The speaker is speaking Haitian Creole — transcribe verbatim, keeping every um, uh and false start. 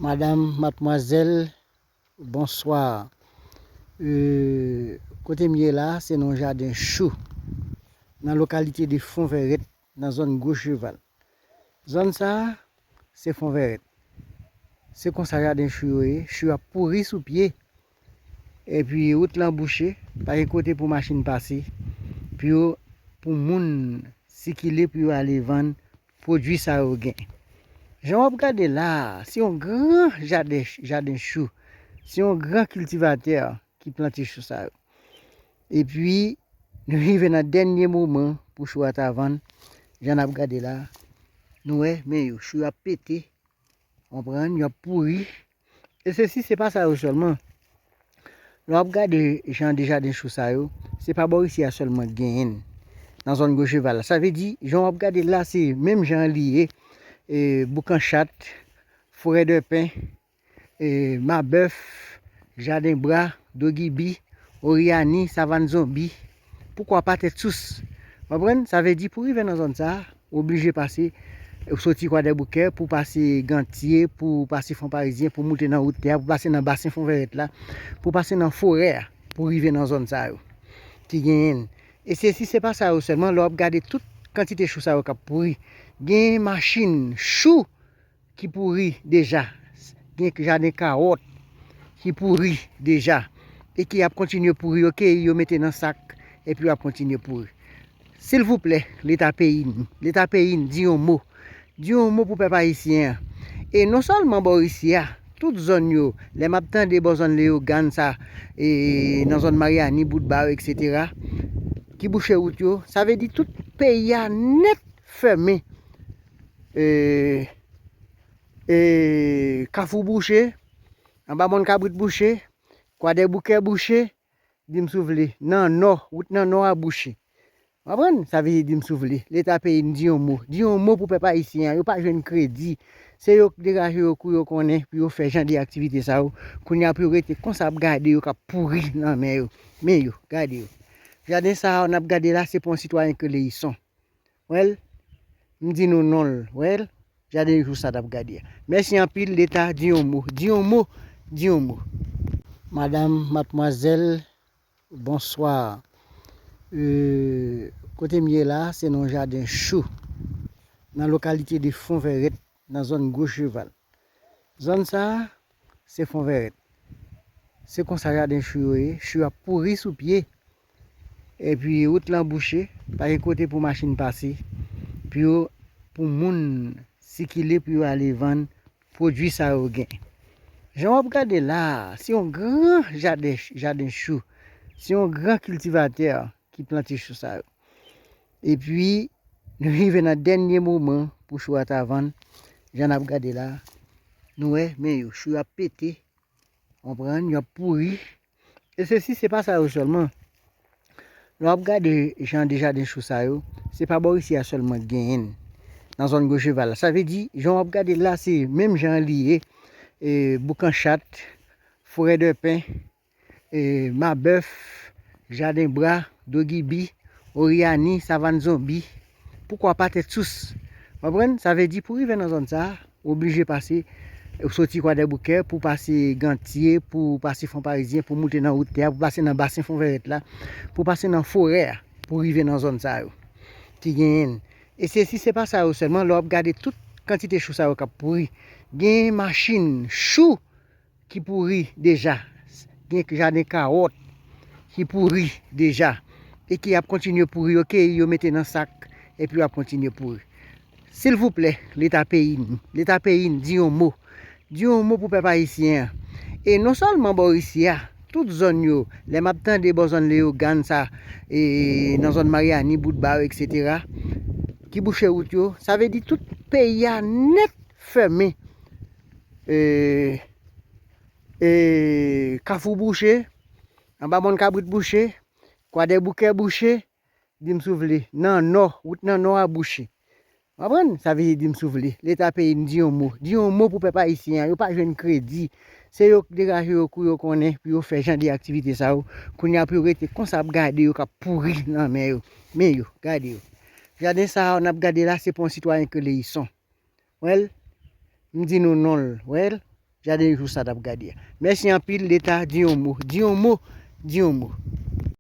Madam, madmwazèl, bonswa. Euh, kote m ye la, se nan jaden chou, nan lokalite de Fonvèrèt, nan zòn Gwo Cheval. Zòn sa a, se Fonvèrèt. Se konsa jaden chou yo ye. Chou ap pouri sou pye. Epi wout lan bouche, pa gen kote pou machin pase, pou yo, pou moun sikile, pou yo ale vann pwodui sa yo gen. Jan w ap gade la a, se yon gran jaden, jaden chou. Se yon gran kiltivatè ki plante chou sa yo. Epi, nou rive nan dènye moman pou chou a ta vann. Jan n ap gade la a, nou wè, men yo, chou yo ap pete, konprann, yo ap pouri. E sesi, se pa sa yo sèlman. Lè w ap gade jan de jaden chou sa yo, se pa bò isi a sèlman k genyen l, nan zòn Gwo Cheval la. Sa vle di, jan w ap gade l la, se menm jan li ye, e, Boukan Chat, Forè Dèpen, e, Mabèf, Jaden Bra, Dogibi, Oriyani, Savann Zonbi, poukwa pa Tèt Sous. Konprann? Sa vle di, pou rive nan zòn sa a, oblije pase, soti Kwadèboukè, pou pase Gantye, pou pase Fon Parizyen, pou moute nan wout tè a, pou pase nan basen Fonvèrèt la, pou pase nan forè a, pou rive nan zòn sa yo ki genyen l. E sesi, se pa sa yo sèlman, lè w ap gade tout kantite chou sa yo k ap pouri. Gen machin chou ki pouri deja. Gen jaden kawòt ki pouri deja. E ki ap kontinye pouri, yo keyi, yo mete nan sak, epi yo ap kontinye pouri. Silvouplè, Leta peyi n, Leta peyi n, di yon mo. Di yon mo pou pèp ayisyen an. E non sèlman bò isi a, tout zòn yo, lè m ap tande bò zòn Leyogàn sa, e nan zòn Maryani, Boutba yo, etsetera, ki bouche wout yo, sa vle di tout peyi a nèt fèmen. E, e, Kafou bouche, Anba Mòn Kabrit bouche, Kwadèboukè bouche, di m si w vle, nan nò, wout nan nò a bouche. Konprann? Sa vle di, di m si w vle, Leta peyi n, di yon mo. Di yon mo pou pèp ayisyen an, yo pa jwenn kredi. Se yo k degaje yo kou yo konnen pou yo fè jan de aktivite sa yo. Kounye a pou yo rete konsa ap gade yo k ap pouri nan men yo. Men yo, gade yo. Jaden sa a n ap gade la, se pou yon sitwayen k rele Ison. Wè l, m di nou non l, wè l, jaden chou sa n ap gade a. Mèsi anpil, Leta, di yon mo, di yon mo, di yon mo. Madam, madmwazèl, bonswa. Euh, kote m ye la, se nan jaden chou, nan lokalite de Fonvèrèt, nan zòn Gwo Cheval. Zòn sa a, se Fonvèrèt. Se konsa jaden chou yo ye, chou ap pouri sou pye. Epi wout lan bouche, pa gen kote pou machin pase, pou yo, pou moun sikile, pou yo ale vann pwodui sa yo gen. Jan w ap gade la a, se yon gran jaden, jaden chou. Se yon gran kiltivatè ki plante chou sa yo. Epi, nou rive nan dènye moman pou chou a ta vann. Jan n ap gade la, nou wè, men yo, chou yo ap pete, konprann, yo ap pouri. E sesi, se pa sa yo sèlman. Lè w ap gade jan de jaden chou sa yo, se pa bò isi a sèlman k genyen l, nan zòn Gwo Cheval la. Sa vle di, jan w ap gade l la, se menm jan li ye, e, Boukan Chat, Forè Dèpen, e, Mabèf, Jaden Bra, Dogibi, Oriyani, Savann Zonbi, poukwa pa Tèt Sous. Konprann? Sa vle di, pou rive nan zòn sa a, oblije pase, soti Kwadèboukè, pou pase Gantye, pou pase Fon Parizyen, pou moute nan wout tè a, pou pase nan basen Fonvèrèt la, pou pase nan forè a, pou rive nan zòn sa yo ki genyen l. E sesi, se pa sa yo sèlman, lè w ap gade tout kantite chou sa yo k ap pouri. Gen machin chou ki pouri deja. Gen jaden kawòt ki pouri deja. E ki ap kontinye pouri, yo keyi, yo mete nan sak, epi yo ap kontinye pouri. Silvouplè, Leta peyi n, Leta peyi n, di yon mo. Di yon mo pou pèp ayisyen an. E non sèlman bò isi a, tout zòn yo, lè m ap tande bò zòn Leyogàn sa, e nan zòn Maryani, Boutba yo, etsetera, ki bouche wout yo, sa vle di tout peyi a nèt fèmen. E, e, Kafou bouche, Anba Mòn Kabrit bouche, Kwadèboukè bouche, di m si w vle, nan nò, wout nan nò a bouche. Konprann? Sa vle di, di m si w vle, Leta peyi n, di yon mo. Di yon mo pou pèp ayisyen an, yo pa jwenn kredi. Se yo k degaje yo kou yo konnen pou yo fè jan de aktivite sa yo. Kounye a pou yo rete konsa ap gade yo k ap pouri nan men yo. Men yo, gade yo. Jaden sa a n ap gade la, se pou yon sitwayen k rele Ison. Wè l, m di nou non l, wè l, Jaden jou sa n ap gade a. Mèsi anpil, Leta, di yon mo, di yon mo, di yon mo.